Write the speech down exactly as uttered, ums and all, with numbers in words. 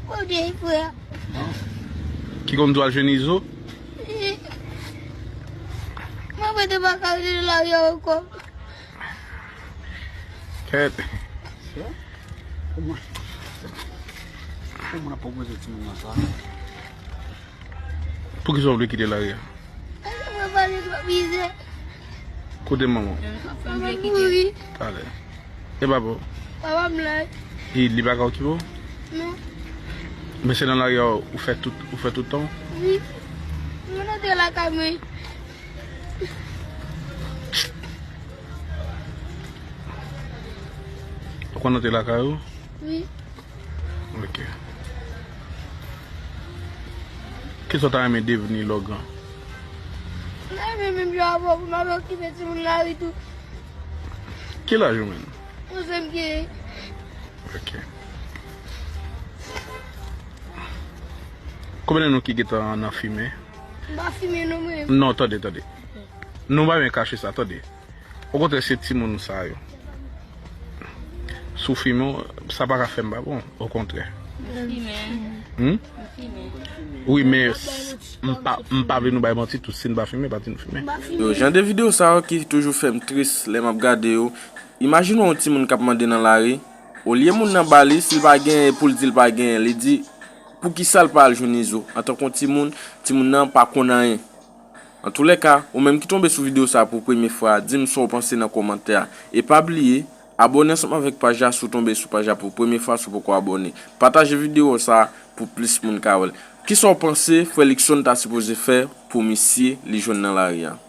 Bondye, frè. Ki konn di w al jwenn Izo? Wi. Mwen mete pa ka rete nan lari a ankò. Kèt. Kòman? Kòman ap pwopoze timoun nan sa? Poukisa w vle kite lari a? Mwen pale twòp mizè. Kote manman w? Manman m mouri. Talè. E papa w? Papa m la. E li pa ka okipe w? Non. Men se nan lari a ou fè tout, ou fè tout tan w? Wi. Mwen antre lakay mwen. Ou konn antre lakay ou? Wi. Ok. Kisa w ta renmen devni lè w gran? Mwen renmen menm jan avè w, pou m ap okipe timoun lari tou. Ki laj ou menm? Onz an m genyen. Ok. Konbyen nan nou ki gentan nan fimen? M pa fimen non mwen. Non, tande, tande. Nou pa men kache sa, tande. Okontrè, se timoun sa yo. Si w fimen, sa pa ka fè m pa bon. Okontrè. M fimen. Hmm? M fimen. Wi, men s- m pa, m pa vle nou bay manti tou. Si n pa fimen, pa di nou fimen. Yo, jan de videyo sa yo ki toujou fè m tris lè m ap gade yo. Imajine w yon timoun k ap mande nan lari, olye moun nan ba li, si l pa genyen, pou l di l pa genyen, li di, poukisa l pa al jwenn Izo? Antanke yon timoun, timoun nan pa konn anyen. Antoulèka, ou menm ki tonbe sou videyo sa pou premye fwa, di m sa w panse nan kòmantè a. E pa bliye, abòne ansanm avèk paj la si w tonbe sou paj la pou premye fwa, si w poko abòne. Pataje videyo sa pou plis moun ka wè l. Kisa w panse frè Luckson ta sipoze fè pou misye li jwenn nan lari a?